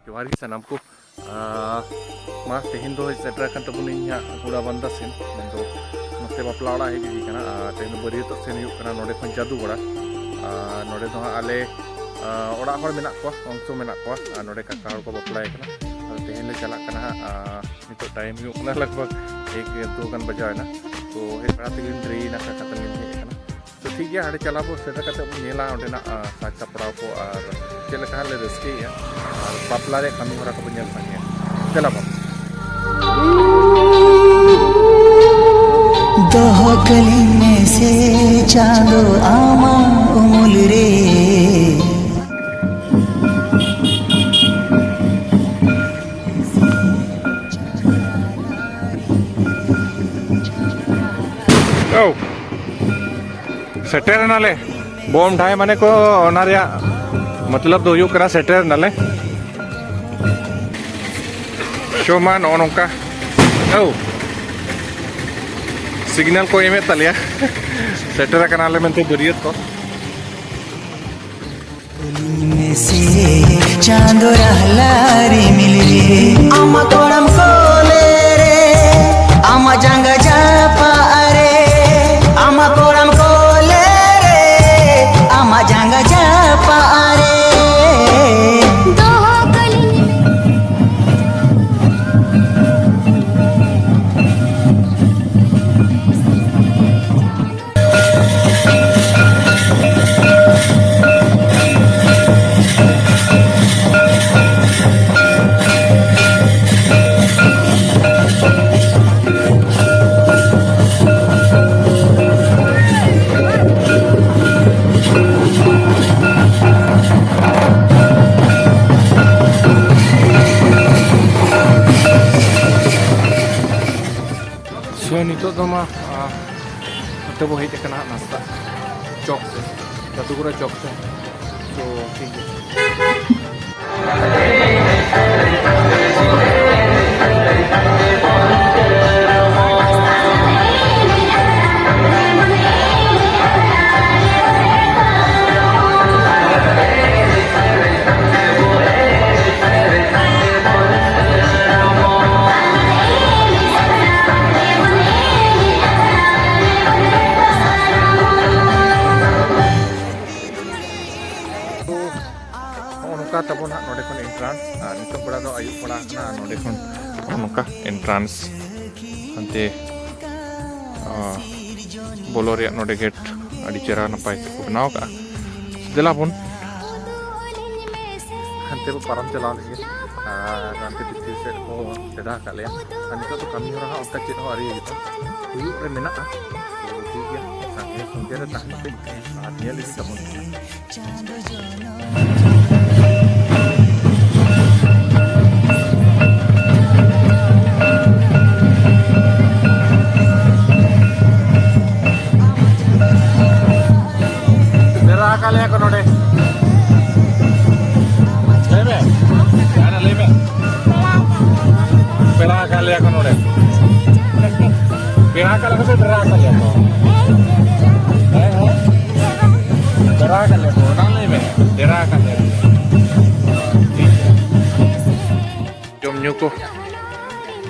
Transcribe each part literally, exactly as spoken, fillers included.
ᱡᱚᱦᱟᱨ ᱜᱮ ᱥᱟᱱᱟᱢ ᱠᱚ᱾ ᱟᱨ ᱢᱟ, ᱛᱮᱦᱮᱧ ᱫᱚ ᱥᱮᱴᱮᱨ ᱟᱠᱟᱱ ᱛᱟᱵᱚᱱᱟᱹᱧ ᱦᱟᱸᱜ ᱜᱳᱲᱟᱵᱟᱱᱫᱟ ᱥᱮᱱ, ᱢᱮᱱᱫᱚ ᱱᱚᱛᱮ ᱵᱟᱯᱞᱟ ᱚᱲᱟᱜ ᱦᱮᱡ ᱦᱩᱭ ᱠᱟᱱᱟ᱾ ᱟᱨ ᱛᱮᱦᱮᱧ ᱫᱚ ᱵᱟᱹᱨᱭᱟᱹᱛᱚᱜ ᱥᱮᱱ ᱦᱩᱭᱩᱜ ᱠᱟᱱᱟ ᱱᱚᱸᱰᱮ ᱠᱷᱚᱱ ᱡᱟᱫᱩᱜᱚᱲᱟ᱾ ᱟᱨ ᱱᱚᱸᱰᱮ ᱫᱚ ᱦᱟᱸᱜ ᱟᱞᱮ, ᱟᱨ ᱚᱲᱟᱜ ᱦᱚᱲ ᱢᱮᱱᱟᱜ ᱠᱚᱣᱟ, ᱵᱚᱝᱥᱚ ᱢᱮᱱᱟᱜ ᱠᱚᱣᱟ, ᱟᱨ ᱱᱚᱸᱰᱮ ᱠᱟᱠᱟ ᱦᱚᱲ ᱠᱚ ᱵᱟᱯᱞᱟᱭ ᱠᱟᱱᱟ᱾ ᱟᱫᱚ ᱛᱮᱦᱮᱧ ᱞᱮ ᱪᱟᱞᱟᱜ ᱠᱟᱱᱟ ᱦᱟᱸᱜ᱾ ᱟᱨ ᱱᱤᱛᱚᱜ ᱴᱟᱭᱤᱢ ᱦᱩᱭᱩᱜ ᱠᱟᱱᱟ ᱞᱟᱜᱽ ᱵᱷᱟᱜᱽ ᱮᱠ ᱫᱩ ᱜᱟᱱ ᱵᱟᱡᱟᱣ ᱮᱱᱟ᱾ ᱛᱚ ᱦᱮᱡ ᱵᱟᱲᱟ ᱛᱮᱜᱮ ᱰᱮᱨᱤᱭᱮᱱᱟ, ᱠᱟᱠᱟ ᱛᱟᱹᱞᱤᱧ ᱦᱮᱡ ᱟᱠᱟᱱᱟ᱾ ᱛᱚ ᱴᱷᱤᱠ ᱜᱮᱭᱟ, ᱦᱟᱸᱰᱮ ᱪᱟᱞᱟᱣ ᱵᱚ ᱥᱮᱴᱮᱨ ᱠᱟᱛᱮ ᱵᱚᱱ ᱧᱮᱞᱟ ᱚᱸᱰᱮᱱᱟᱜ, ᱟᱸ, ᱥᱟᱡᱽ ᱥᱟᱯᱲᱟᱣ ᱠᱚ ᱟᱨ ᱪᱮᱫ ᱞᱮᱠᱟ ᱦᱟᱸᱜ ᱞᱮ ᱨᱟᱹᱥᱠᱟᱹᱭᱮᱜᱼᱟ ᱟᱨ ᱵᱟᱯᱞᱟ ᱨᱮᱭᱟᱜ ᱠᱟᱹᱢᱤ ᱦᱚᱨᱟ ᱠᱚᱵᱚᱱ ᱧᱮᱞ ᱥᱟᱸᱜᱮᱭᱟ᱾ ᱫᱮᱞᱟ ᱵᱚᱱ᱾ ᱫᱚᱦᱚ ᱠᱟᱹᱞᱤᱧ ᱢᱮᱥᱮ ᱪᱟᱸᱫᱚ ᱟᱢᱟᱜ ᱩᱢᱩᱞ ᱨᱮ᱾ ᱳ, ᱥᱮᱴᱮᱨ ᱮᱱᱟᱞᱮ᱾ ᱵᱚᱢ ᱰᱷᱟᱭ ᱢᱟᱱᱮ ᱠᱚ, ᱚᱱᱟ ᱨᱮᱭᱟᱜ ᱢᱚᱛᱞᱚᱵ ᱫᱚ ᱦᱩᱭᱩᱜ ᱠᱟᱱᱟ ᱥᱮᱴᱮᱨ ᱮᱱᱟᱞᱮ᱾ ᱥᱳ ᱢᱟ, ᱱᱚᱜᱼᱚ ᱱᱚᱝᱠᱟ᱾ ᱳ, ᱥᱤᱜᱽᱱᱟᱞ ᱠᱚ ᱮᱢᱮᱫ ᱛᱟᱞᱮᱭᱟ᱾ ᱥᱮᱴᱮᱨ ᱟᱠᱟᱱᱟᱞᱮ ᱢᱮᱱᱛᱮ ᱵᱟᱹᱨᱭᱟᱹᱛ ᱠᱚ᱾ ᱢᱮᱥᱮ ᱪᱟᱸᱫᱚ ᱨᱟᱦᱞᱟ ᱨᱤᱢᱤᱞ ᱨᱮ, ᱟᱢᱟᱜ ᱠᱚᱲᱟᱢ ᱠᱚᱞᱮ ᱨᱮ, ᱟᱢᱟᱜ ᱡᱟᱸᱜᱟ ᱡᱟᱯᱟᱜ ᱨᱮ, ᱟᱢᱟᱜ ᱠᱚᱲᱟᱢ ᱠᱚᱞᱮ ᱨᱮ, ᱟᱢᱟᱜ ᱡᱟᱸᱜᱟ ᱡᱟᱯᱟᱜ ᱨᱮ᱾ ᱫᱚᱦᱚ ᱠᱟᱹᱞᱤᱧ So, ᱱᱤᱛᱚᱜ ᱫᱚ ᱢᱟ, ᱟ, ᱱᱚᱛᱮ ᱵᱚ ᱦᱮᱡ ᱟᱠᱟᱱᱟ ᱱᱟᱥᱛᱟ ᱪᱚᱠ ᱥᱮ, ᱡᱟᱫᱩᱜᱚᱲᱟ ᱪᱚᱠ ᱥᱮ᱾ So, ᱴᱷᱤᱠ ᱜᱮᱭᱟ᱾ ᱟᱨ ᱱᱤᱛᱚᱜ ᱵᱮᱲᱟ ᱫᱚ ᱟᱹᱭᱩᱵ ᱵᱮᱲᱟ ᱠᱟᱱᱟ᱾ ᱟᱨ ᱱᱚᱸᱰᱮ ᱠᱷᱚᱱ ᱱᱚᱜᱼᱚ ᱱᱚᱝᱠᱟ ᱮᱱᱴᱨᱟᱱᱥ ᱦᱟᱱᱛᱮ, ᱟᱸ, ᱵᱚᱞᱚ ᱨᱮᱭᱟᱜ ᱱᱚᱸᱰᱮ ᱜᱮᱴ ᱟᱹᱰᱤ ᱪᱮᱦᱨᱟ ᱱᱟᱯᱟᱭ ᱛᱮᱠᱚ ᱵᱮᱱᱟᱣ ᱠᱟᱜᱼᱟ᱾ ᱫᱮᱞᱟ ᱵᱚᱱ ᱦᱟᱱᱛᱮ ᱵᱚ ᱯᱟᱨᱚᱢ ᱪᱟᱞᱟᱣ ᱞᱮᱱ ᱜᱮ᱾ ᱟᱨ ᱦᱟᱱᱛᱮ ᱵᱷᱤᱛᱤᱨ ᱥᱮᱫ ᱠᱚ ᱪᱮᱫᱟ ᱟᱠᱟᱫ ᱞᱮᱭᱟ᱾ ᱟᱨ ᱱᱤᱛᱚᱜ ᱫᱚ ᱠᱟᱹᱢᱤ ᱦᱚᱨᱟ ᱦᱚᱸ ᱚᱱᱠᱟ ᱪᱮᱫ ᱦᱚᱸ ᱟᱹᱣᱨᱤ ᱦᱩᱭᱩᱜᱼᱟ, ᱦᱩᱭᱩᱜ ᱨᱮ ᱢᱮᱱᱟᱜᱼᱟ᱾ ᱛᱚ ᱴᱷᱤᱠ ᱜᱮᱭᱟ, ᱥᱟᱸᱜᱮ ᱥᱚᱸᱜᱮ ᱨᱮ ᱛᱟᱦᱮᱱ ᱯᱮ ᱟᱨ ᱧᱮᱞ ᱤᱫᱤ ᱛᱟᱵᱚᱱ ᱯᱮ᱾ ᱰᱮᱨᱟ ᱟᱠᱟᱫ ᱞᱮᱭᱟ ᱠᱚ ᱱᱚᱰᱮ᱾ ᱞᱟᱹᱭ ᱢᱮ, ᱡᱟᱦᱟᱱᱟᱜ ᱞᱟᱹᱭ ᱢᱮ᱾ ᱯᱮᱲᱟ ᱟᱠᱟᱫ ᱞᱮᱭᱟ ᱠᱚ ᱱᱚᱰᱮ᱾ ᱯᱮᱲᱟ ᱟᱠᱟᱫ ᱞᱮᱭᱟ ᱠᱚ ᱥᱮ ᱰᱮᱨᱟ ᱟᱠᱟᱫ ᱞᱮᱭᱟ ᱠᱚ? ᱦᱮᱸ, ᱦᱮᱸ᱾ ᱰᱮᱨᱟ ᱟᱠᱟᱫ ᱞᱮᱭᱟ ᱠᱚ, ᱚᱱᱟ ᱞᱟᱹᱭ ᱢᱮ᱾ ᱰᱮᱨᱟ ᱟᱠᱟᱫ ᱞᱮᱭᱟ ᱠᱚ᱾ ᱡᱚᱢ ᱧᱩ ᱠᱚ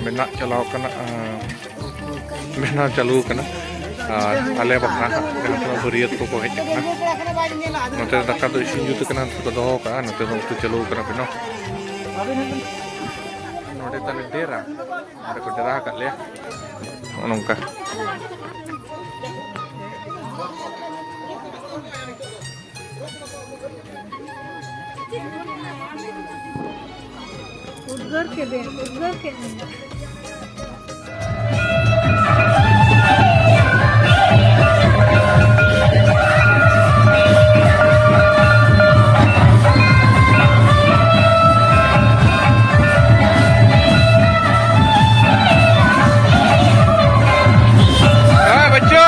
ᱵᱮᱱᱟᱜ ᱪᱟᱞᱟᱣ ᱠᱟᱱᱟ, ᱟᱸ, ᱵᱮᱱᱟᱣ ᱪᱟᱹᱞᱩ ᱠᱟᱱᱟ᱾ ᱟᱨ ᱟᱞᱮ ᱵᱟᱠᱷᱨᱟ ᱦᱟᱸᱜ ᱡᱟᱦᱟᱸ ᱛᱤᱱᱟᱹᱜ ᱵᱟᱹᱨᱭᱟᱹᱛ ᱠᱚᱠᱚ ᱦᱮᱡ ᱟᱠᱟᱱᱟ, ᱱᱚᱛᱮ ᱫᱟᱠᱟ ᱫᱚ ᱤᱥᱤᱱ ᱡᱩᱛ ᱠᱟᱱᱟ, ᱱᱚᱛᱮ ᱠᱚ ᱫᱚᱦᱚ ᱠᱟᱜᱼᱟ, ᱱᱚᱛᱮ ᱫᱚ ᱩᱛᱩ ᱪᱟᱹᱞᱩ ᱠᱟᱱᱟ ᱵᱮᱱᱟᱣ᱾ ᱱᱚᱰᱮ ᱛᱟᱞᱮ ᱰᱮᱨᱟ, ᱱᱚᱰᱮ ᱠᱚ ᱰᱮᱨᱟ ᱟᱠᱟᱫ ᱞᱮᱭᱟ᱾ ᱱᱚᱜᱼᱚ ᱱᱚᱝᱠᱟ᱾ ᱩᱫᱽᱜᱟᱹᱨ ᱠᱮᱫᱟᱹᱧ, ᱩᱫᱽᱜᱟᱹᱨ ᱠᱮᱫᱟᱹᱧ᱾ ᱦᱮᱸ, ᱵᱟᱹᱪᱩ᱾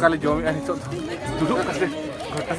ᱫᱟᱠᱟ ᱞᱮ ᱡᱚᱢᱮᱜᱼᱟ ᱱᱤᱛᱚᱜ ᱫᱚ᱾ ᱫᱩᱲᱩᱵ ᱠᱟᱛᱮ ᱜᱷᱚᱴᱟ᱾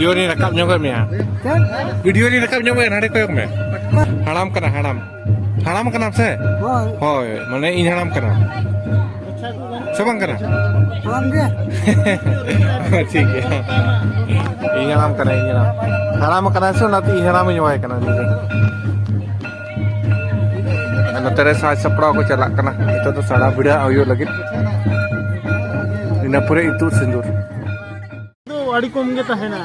ᱵᱷᱤᱰᱤᱭᱳ ᱞᱤᱧ ᱨᱟᱠᱟᱵ ᱧᱚᱜᱮᱫ ᱢᱮᱭᱟ᱾ ᱪᱮᱫ? ᱵᱷᱤᱰᱤᱭᱳ ᱞᱤᱧ ᱨᱟᱠᱟᱵ ᱧᱚᱜ ᱢᱮᱭᱟ, ᱱᱟᱰᱮ ᱠᱚᱭᱚᱜ ᱢᱮ᱾ ᱦᱟᱲᱟᱢ ᱠᱟᱱᱟ, ᱦᱟᱲᱟᱢ᱾ ᱦᱟᱲᱟᱢ ᱠᱟᱱᱟᱢ ᱥᱮ? ᱦᱳᱭ᱾ ᱦᱳᱭ, ᱢᱟᱱᱮ ᱤᱧ ᱦᱟᱲᱟᱢ ᱠᱟᱱᱟ᱾ ᱥᱮ ᱵᱟᱝ ᱠᱟᱱᱟ? ᱦᱟᱲᱟᱢ ᱜᱮ᱾ ᱴᱷᱤᱠ ᱜᱮᱭᱟ᱾ ᱤᱧ ᱦᱟᱲᱟᱢ ᱠᱟᱱᱟ, ᱤᱧ ᱦᱟᱲᱟᱢ᱾ ᱦᱟᱲᱟᱢ ᱠᱟᱱᱟᱭ ᱥᱮ, ᱚᱱᱟᱛᱮ ᱤᱧ ᱦᱟᱲᱟᱢᱤᱧ ᱦᱚᱦᱚᱭ ᱠᱟᱱᱟ ᱩᱱᱤ ᱫᱚ᱾ ᱟᱨ ᱱᱚᱛᱮ ᱨᱮ ᱥᱟᱡᱽ ᱥᱟᱯᱲᱟᱣ ᱠᱚ ᱪᱟᱞᱟᱜ ᱠᱟᱱᱟ᱾ ᱱᱤᱛᱚᱜ ᱫᱚ ᱥᱟᱲᱟ ᱵᱷᱤᱲᱟᱹᱜ ᱦᱩᱭᱩᱜ ᱞᱟᱹᱜᱤᱫ᱾ ᱤᱱᱟᱹ ᱯᱚᱨᱮ ᱤᱛᱩᱫ ᱥᱤᱸᱫᱩᱨ᱾ ᱫᱚ ᱟᱹᱰᱤ ᱠᱚᱢ ᱜᱮ ᱛᱟᱦᱮᱱᱟ᱾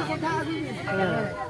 ᱦᱮᱸ᱾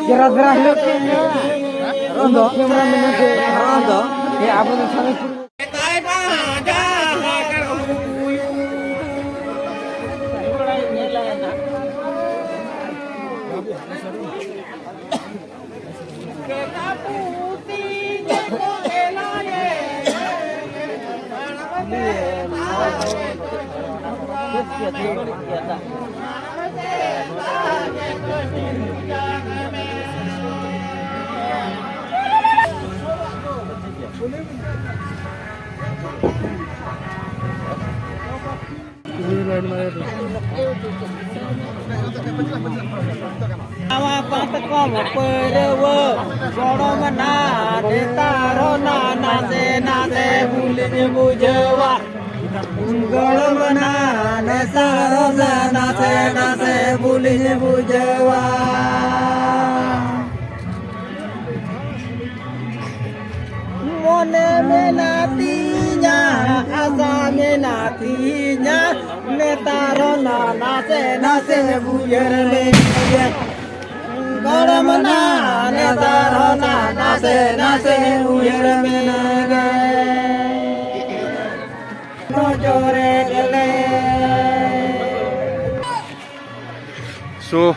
ᱡᱮᱨᱟ ᱫᱷᱟᱨᱟ ᱦᱤᱞᱳᱜ ᱠᱷᱚᱱ ᱫᱚ ᱠᱮᱢᱨᱟ ᱢᱮᱱᱟᱜ ᱛᱮ ᱫᱚ ᱟᱵᱚ ᱫᱚ ᱥᱟᱢᱤ ᱱᱟᱣᱟ ᱯᱟᱛᱠᱚᱢ ᱯᱟᱹᱨᱣᱟᱹ, ᱜᱚᱲᱚᱢ ᱱᱟ ᱱᱮᱛᱟᱨ ᱦᱚᱸ ᱱᱟ ᱱᱟᱥᱮ ᱱᱟᱥᱮ ᱵᱷᱩᱞᱤᱧ ᱵᱩᱡᱷᱟᱹᱣᱟ᱾ ᱜᱚᱲᱚᱢ ᱱᱟ ᱱᱮᱛᱟᱨ ᱦᱚᱸ ᱱᱟ ᱱᱟᱥᱮ ᱱᱟᱥᱮ ᱵᱷᱩᱞᱤᱧ ᱵᱩᱡᱷᱟᱹᱣᱟ᱾ ᱢᱚᱱᱮ ᱢᱮᱱᱟᱜ ᱛᱤᱧᱟ, ᱟᱥᱟ ᱢᱮᱱᱟᱜ ᱛᱤᱧᱟ, ᱱᱮᱛᱟᱨ ᱦᱚᱸ ᱱᱟ ᱱᱟᱥᱮ ᱱᱟᱥᱮ ᱩᱭᱦᱟᱹᱨ ᱢᱮᱭᱟ᱾ ᱜᱚᱲᱚᱢ ᱱᱟ ᱱᱮᱛᱟᱨ ᱦᱚᱸ ᱱᱟ ᱱᱟᱥᱮ ᱱᱟᱥᱮ ᱩᱭᱦᱟᱹᱨ ᱢᱮᱱᱟᱜᱼᱟ᱾ ᱱᱚᱡᱚᱨᱮ ᱜᱮᱞᱮ᱾ So,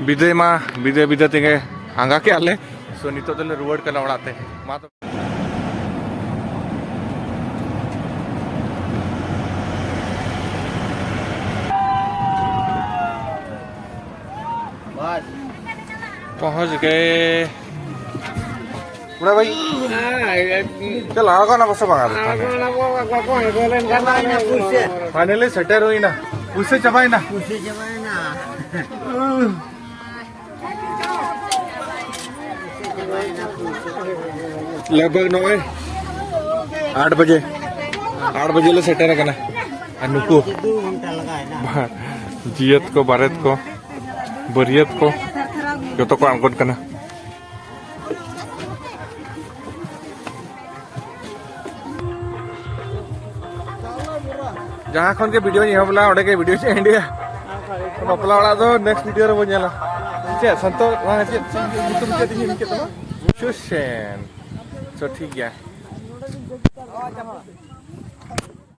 ᱵᱤᱫᱟᱹᱭ ᱢᱟ, ᱵᱤᱫᱟᱹᱭ ᱵᱤᱫᱟᱹᱭ ᱛᱮᱜᱮ ᱟᱸᱜᱟ ᱠᱮᱜᱼᱟ ᱞᱮ᱾ So, ᱱᱤᱛᱚᱜ ᱫᱚᱞᱮ ᱨᱩᱣᱟᱹᱲ ᱠᱟᱱᱟ ᱚᱲᱟᱜ ᱛᱮ᱾ ᱢᱟ ᱛᱚᱵᱮ᱾ ᱯᱚᱦᱚᱸᱪ ᱜᱮ᱾ ᱵᱩᱲᱟ ᱵᱷᱟᱭ, ᱪᱮᱫ ᱞᱟᱲᱟ ᱠᱚ ᱚᱱᱟ ᱵᱚᱥᱮ ᱵᱟᱝ ᱟᱫᱚ ᱛᱟᱦᱞᱮ? ᱯᱷᱟᱭᱱᱟᱞᱤ ᱥᱮᱴᱮᱨ ᱦᱩᱭᱱᱟ᱾ ᱯᱩᱭᱥᱟᱹ ᱪᱟᱵᱟᱭᱮᱱᱟ᱾ ᱯᱩᱭᱥᱟᱹ ᱪᱟᱵᱟᱭᱮᱱᱟ᱾ ᱞᱟᱜᱽ ᱵᱷᱟᱜᱽ ᱱᱚᱜᱼᱚᱭ ᱟᱴ ᱵᱟᱡᱮ, ᱟᱴ ᱵᱟᱡᱮ ᱞᱮ ᱥᱮᱴᱮᱨ ᱟᱠᱟᱱᱟ᱾ ᱟᱨ ᱱᱩᱠᱩ ᱡᱤᱭᱟᱹᱛ ᱠᱚ, ᱵᱟᱨᱮᱛ ᱠᱚ, ᱵᱟᱹᱨᱭᱟᱹᱛ ᱠᱚ ᱡᱚᱛᱚ ᱠᱚ ᱟᱬᱜᱚᱱ ᱠᱟᱱᱟ᱾ ᱡᱟᱦᱟᱸ ᱠᱷᱚᱱ ᱜᱮ ᱵᱷᱤᱰᱤᱭᱳᱧ ᱮᱦᱚᱵ ᱞᱮᱫᱟ, ᱚᱸᱰᱮ ᱜᱮ ᱵᱷᱤᱰᱤᱭᱳᱧ ᱮᱱᱰᱤᱭᱟ᱾ ᱵᱟᱯᱞᱟ ᱚᱲᱟᱜ ᱫᱚ ᱱᱮᱠᱥᱴ ᱵᱷᱤᱰᱤᱭᱳ ᱨᱮᱵᱚᱱ ᱧᱮᱞᱟ᱾ ᱪᱮᱫ ᱥᱟᱱᱛᱚ, ᱵᱟᱝ, ᱪᱮᱫ, ᱪᱮᱫ ᱧᱩᱛᱩᱢ ᱪᱮᱫ ᱤᱧ ᱢᱮᱱ ᱠᱮᱫ ᱛᱟᱢᱟ? ᱥᱩᱥᱮᱱ᱾ ᱛᱚ, ᱴᱷᱤᱠ ᱜᱮᱭᱟ᱾